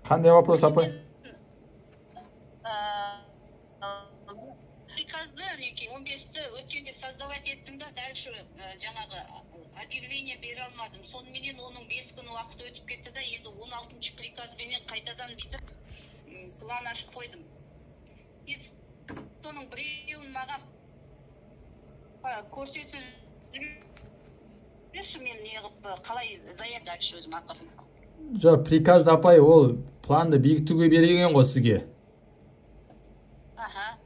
Қандай вопрос, апай? Приказды 15-ті өткенде создавать еттім да, дальше жаңағы объявление бере алмадым. Соныменен оның 5 күн уақыт өтіп кетті да, енді 16-шы приказбенен қайтадан бүйтіп план ашып қойдым. Енді соның біреуін маған көрсетіп жіберші, мен неғып қалай заявка дальше өзім ақырын. Жоқ, приказды, апай, ол планды бекітуге берген ғой сізге. Аха.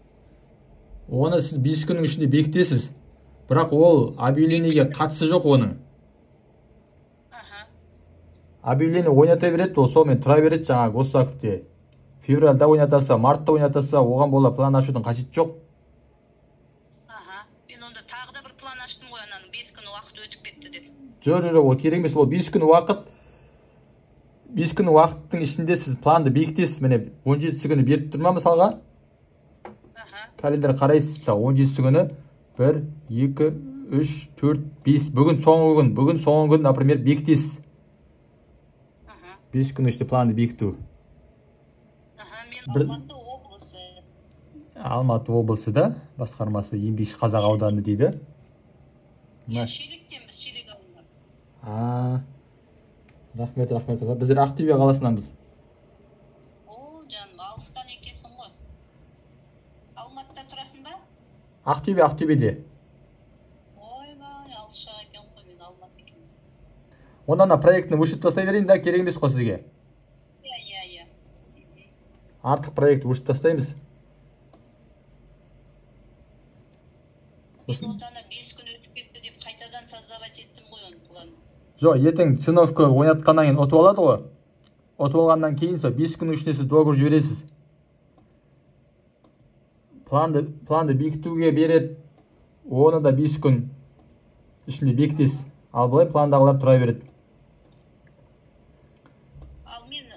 Оны сіз 5 күннің ішінде бекітесіз. Бірақ ол объявлениеге қатысы жоқ оның. Аха. Объявление ойната береді, ол сонымен тұра береді жаңағы госзакупте. Февральда ойнатаса, мартта ойнатаса, оған бола план ашудың қажеті жоқ. Аха. Мен онда тағы да бір план аштым ғой, ананың 5 күн уақыт өтіп кетті деп. Жоқ, жоқ, жоқ, ол керек емес. Ол 5 күн уақыт. 5 күн уақыттың ішінде сіз планды бекітесіз. Міне, 17 күні беріп тұр ма мысалға? Аха. Календарь қарайсыз, мысалы, 17 күні 1, 2, 3, 4, 5. Бүгін соңғы күн, бүгін соңғы күн, например, бекітесіз. Аха. 5 күн ішінде планды бекіту. Аха, мен Алматы облысы. Алматы облысы да, басқармасы Еңбекші Қазақ ауданы дейді. Иә, Шелектенбіз, Шелек ауылынан. А, рахмет, рахмет. Біздер Ақтөбе қаласынанбыз. О, жаным, алыстан екенсің ғой. Алматыда тұрасың ба? Ақтөбе, Ақтөбеде. Ойбай, алыс жақ екен ғой, мен Алматы екен. Онда ана проектіні өшіріп тастай берейін да, керек емес қой сізге. Иә, иә, иә. Артық проект өшіріп тастаймыз. Мен онда ана 5 күн өтіп кетті деп қайтадан создавать еттім ғой оны планды. Жоқ, ертең ценовка ойнатқаннан кейін ұтып алады ғой. Ұтып алғаннан кейін сол 5 күннің ішінде сіз договор жібересіз. Планды бекітуге береді. Оны да 5 күн ішінде бекітесіз. Ал былай пландағылар тұра береді. Ал мен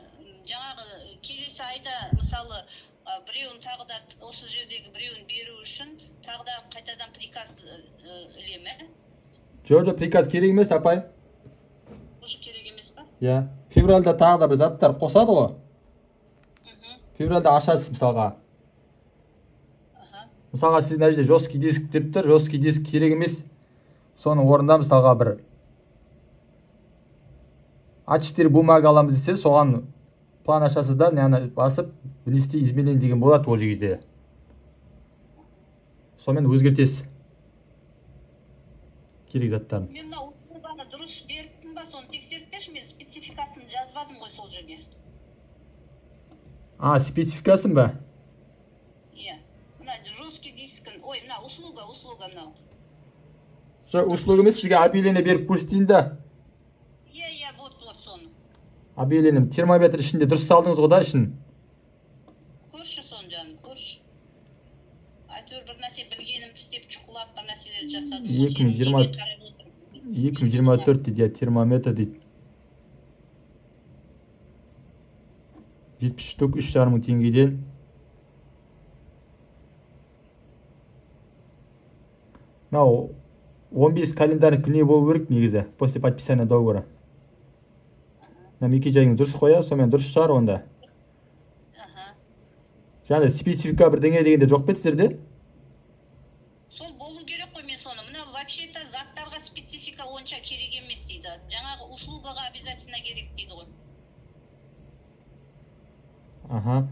жаңағы келесі айда, мысалы, біреуін тағы да осы жердегі біреуін беру үшін тағы да қайтадан приказ іле ме? Жоқ, жоқ, приказ керек емес, апай. Уже керек емес па? Иә. Февральда тағы да бір заттар қосады ғой. Февральда ашасыз мысалға. Аха. Мысалға, сіз мына жерде жесткий диск деп тұр, жесткий диск керек емес. Соның орнында мысалға бір А4 бумага аламыз десе, соған план ашасыз да, мынаны басып, внести изменение деген болады ол жерде. Сонымен өзгертесіз керек заттарын. Мен мына услуганы дұрыс беріппін ба, соны тексеріп берші, мен спецификасын жазбадым ғой сол жерге. А, спецификасын ба? Иә. Мына жесткий дискін, ой, мына услуга, услуга мынау. Жоқ, услуга емес, сізге объявление беріп көрсетейін да. Иә, иә, вот, вот соны. Объявление термометр ішінде дұрыс салдыңыз ғой да ішін? Көрші соны, жаным, көрші. Әйтеуір бір нәрсе білгенімді істеп, шұқылап бір нәрселер жасадым. Екі мың жиырма Сенің неге қарап отырмын? Екі мың жиырма төрт дейді, иә, термометр дейді. 70 штук үш жарым мың теңгеден. Мынау 15 календарь күні болу керек негізі, после подписания договора. Мына мекен-жайыңыз дұрыс қоя, сонымен дұрыс шығар онда. Аха. Жаңағы специфика бірдеңе дегенде жоқ па еді сіздерде? Сол болу керек қой, мен соны. Мына вообще-то заттарға специфика онша керек емес дейді. Жаңағы услугаға обязательно керек дейді ғой. Аха.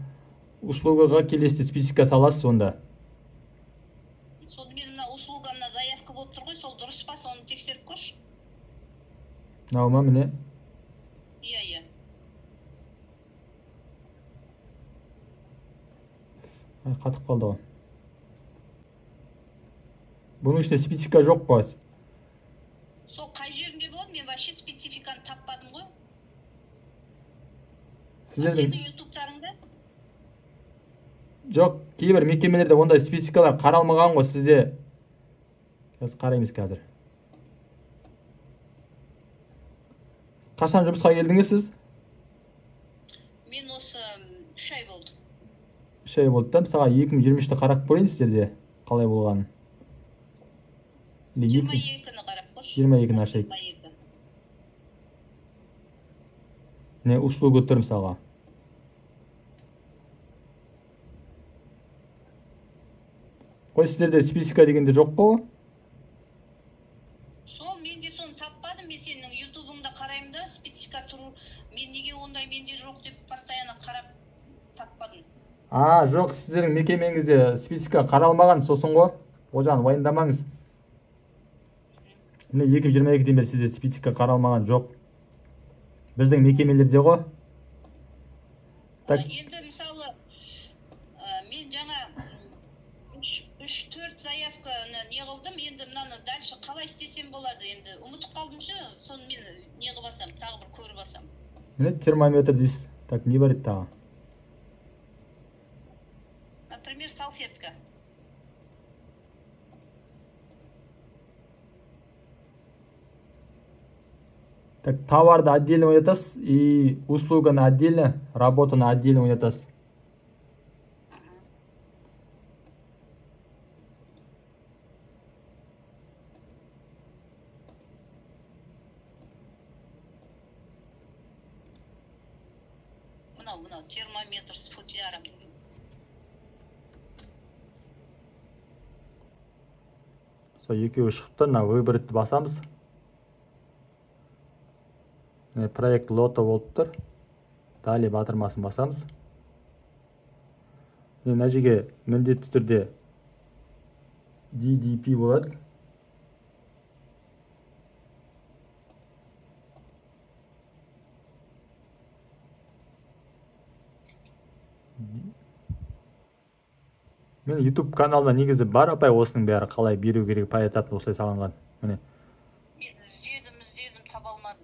Услугаға келесіде специфика саласыз онда. Сонымен мына услуга, мына заявка болып тұр ғой, сол дұрыс па, соны тексеріп көрші. Мынау ма, міне? Иә, иә. Ай, қатып қалды ғой. Бұның ішінде специфика жоқ қой. Сол қай жерінде болады? Мен вообще спецификаны таппадым ғой. Сіздердің Сенің ютубтарыңда? Жоқ, кейбір мекемелерде ондай спецификалар қаралмаған ғой сізде. Қазір қараймыз қазір. Қашан жұмысқа келдіңіз сіз? Мен осы 3 ай болды. 3 ай болды да, мысалға екі мың жиырма үшті қарап көрейін сіздерде қалай болғанын. Или екі Жиырма екіні қарап көрші. Жиырма екіні ашайық. Жиырма екі. Міне услуга тұр мысалға. Қой, сіздерде специфика дегенде жоқ қой? Сол, мен де соны таппадым. Мен сенің ютубыңда қараймын да, специфика тұру. Мен неге ондай менде жоқ деп постоянно қарап таппадым. А, жоқ, сіздердің мекемеңізде специфика қаралмаған сосын ғой. Ол жағын уайымдамаңыз. Міне, 2022-ден бері сізде специфика қаралмаған жоқ. Біздің мекемелерде ғой. Так. Енді мысалы, мен жаңа 3-4 заявканы не қылдым, енді мынаны дальше қалай істесем болады, енді ұмытып қалдым ше, соны мен не қылып алсам, тағы бір көріп алсам. Міне, термометр дейсіз. Так, не бар еді тағы? Например, салфетка. Так, товарды отдельно ойнатасыз и услуганы отдельно, работаны отдельно ойнатасыз. Мынау термометр с футляром. Сол екеуі шығып тұр, мына выборды басамыз. Міне, проект лото болып тұр. Далее батырмасын басамыз. Міне, мына жерге міндетті түрде DDP болады. Мен YouTube каналымда негізі бар апай, осының бәрі қалай беру керек, поэтапно осылай салынған. Міне. Мен іздедім, таба алмадым.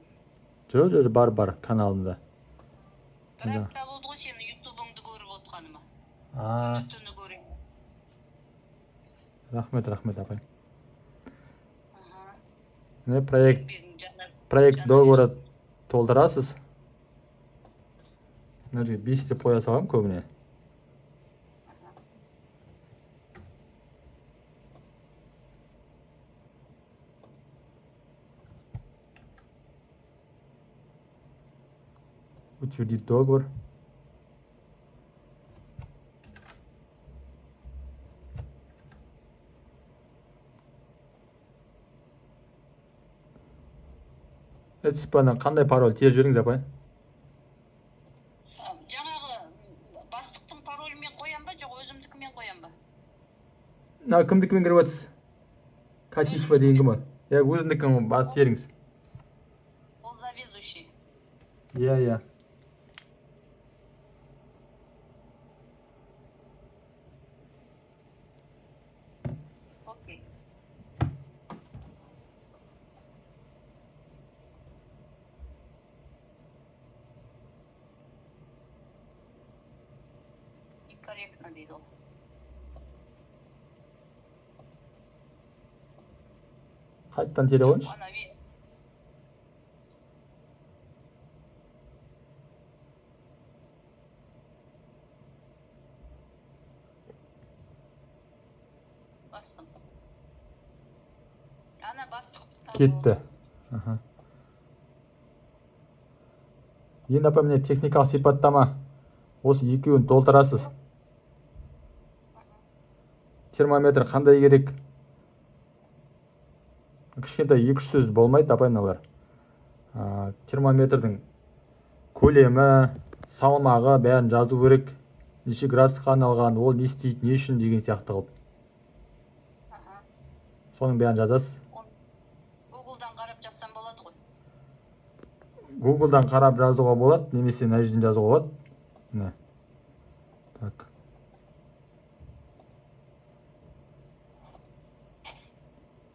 Жоқ, бар каналымда. Бір апта болды ғой сенің ютубыңды көріп отқаныма. Күні түні көремін. Рахмет, апай. Міне, проект договора толтырасыз. Мына жерге 5 деп қоя саламын көбіне. Утвердить договор. ЭЦП-ны қандай пароль теріп жіберіңіз, апай? Жаңағы бастықтың паролімен қоям ба, жоқ өзімдікімен қоям ба? Мына кімдікімен кіріп отырсыз? Катифова деген кім ол? Иә, өзіндікін бас теріңіз. Ол заведующий. Иә. Окей. Некорректно дейді ол. Қайтадан тере қойыңызшы. Бастым. Ана бастық. Кетті. Енді апа, міне, техникалық сипаттама. Осы екеуін толтырасыз. Термометр қандай керек? Кішкентай 2-3 сөз болмайды апай мыналар. Термометрдің көлемі, салмағы бәрін жазу керек. Неше градусқа арналған, ол не істейді, не үшін деген сияқты қылып. Соның бәрін жазасыз. Гуглдан қарап жазсам болады ғой. Гуглдан қарап жазуға болады, немесе мына жерден жазуға болады. Міне. Так.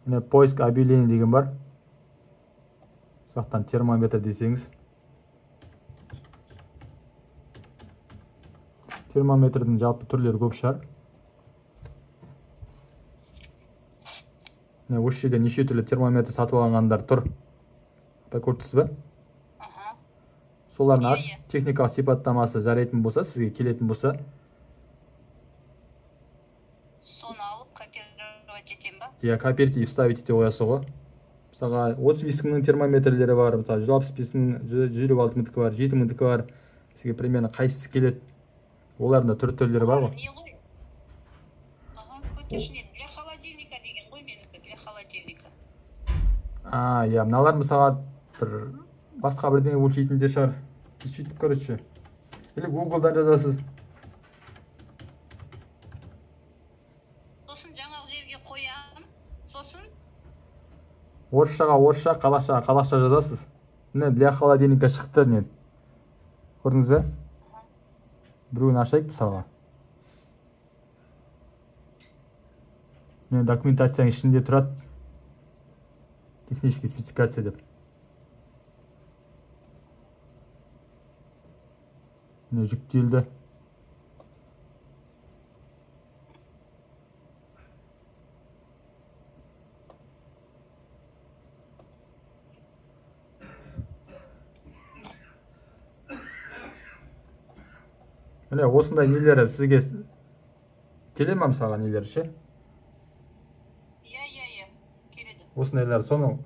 Міне, поиск объявлений деген бар. Сол жақтан термометр десеңіз. Термометрдің жалпы түрлері көп шығар. Міне, осы жерде неше түрлі термометр сатып алғандар тұр. Апай, көріп тұрсыз ба? Соларын ашып, техникалық сипаттамасы жарайтын болса, сізге келетін болса, соны алып копировать етем ба? Иә, копировать и вставить ете қоясыз ғой. Мысалға, 35 мыңның термометрлері бар, мысалы, 165 мың, 156 мыңдікі бар, 7 мыңдікі бар. Сізге примерно қайсысы келеді? Олардың да түр-түрлері бар ғой. Не ғой? Көтешіне А, иә, мыналар мысалға бір басқа бірдеңе өлшейтін де шығар. Сөйтіп, короче. Или Гуглдан жазасыз. Сосын жаңағы жерге қоямын. Сосын Орысшаға орысша, қазақшаға қазақша жазасыз. Міне, для холодильника шықты не. Көрдіңіз бе? Біреуін ашайық мысалға. Міне, документацияның ішінде тұрады. Технический спецификация деп. Міне, жүктелді. Міне, осындай нелері сізге келе ма мысалға, нелері ше? Иә, иә, иә, келеді. Осындайлар, соны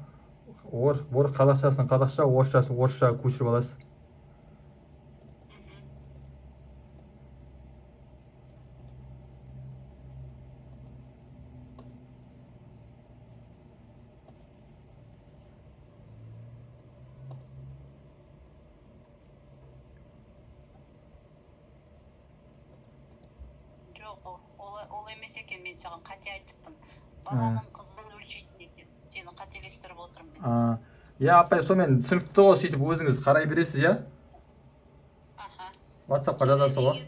ор қазақшасын қазақша, орысшасын орысша көшіріп аласыз. Жоқ, ол емес екен, мен саған қате айтыппын. Баланың қызын өлшейтін екен. Сені қателестіріп отырмын мен. Иә, апай, сонымен түсінікті ғой, сөйтіп өзіңіз қарай бересіз, иә? Аха. WhatsAppқа жазасыз ғой?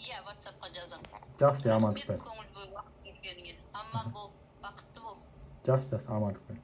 Иә, WhatsAppқа жазамын. Жақсы, амандықпен. Рахмет, көңіл бөліп уақыт бөлгеніңе. Аман бол, бақытты бол. Жақсы, жақсы, амандықпен.